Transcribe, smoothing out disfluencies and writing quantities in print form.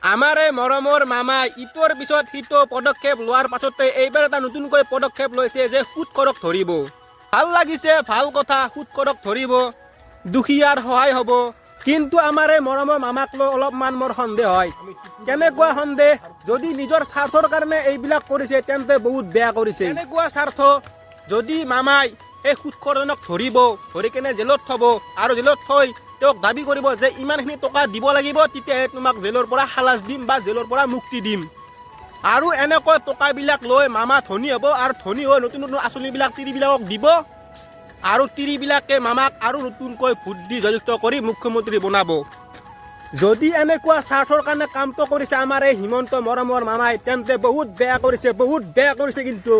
আমাৰ এই মৰমৰ মামাই ইটোৰ পিছত সিটো পদক্ষেপ লোৱাৰ পাছতে এইবাৰ এটা নতুনকৈ পদক্ষেপ লৈছে যে সুদখোৰক ধৰিব। ভাল লাগিছে, ভাল কথা। সুদখোৰক ধৰিব, দুখীয়াৰ সহায় হ'ব। কিন্তু আমাৰ এই মৰমৰ মামাক লৈ অলপমান মোৰ সন্দেহ হয়। কেনেকুৱা সন্দেহ? যদি নিজৰ স্বাৰ্থৰ কাৰণে এইবিলাক কৰিছে, তেন্তে বহুত বেয়া কৰিছে। কেনেকুৱা স্বাৰ্থ? যদি মামাই এই সুদখোৰজনক ধৰিব, ধৰি কেনে জেলত থ'ব আৰু জেলত থৈ তেওঁক দাবী কৰিব যে ইমানখিনি টকা দিব লাগিব, তেতিয়াহে তোমাক জেলৰ পৰা খালাচ দিম বা জেলৰ পৰা মুক্তি দিম। আৰু এনেকৈ টকাবিলাক লৈ মামা ধনী হ'ব আৰু ধনী হৈ নতুন নতুন আঁচনিবিলাক তিৰিবিলাকক দিব আৰু তিৰিবিলাকে মামাক আৰু নতুনকৈ ভোট দি জয়যুক্ত কৰি মুখ্যমন্ত্ৰী বনাব। যদি এনেকুৱা স্বাৰ্থৰ কাৰণে কামটো কৰিছে আমাৰ এই হিমন্ত মৰমৰ মামাই, তেন্তে বহুত বেয়া কৰিছে, বহুত বেয়া কৰিছে। কিন্তু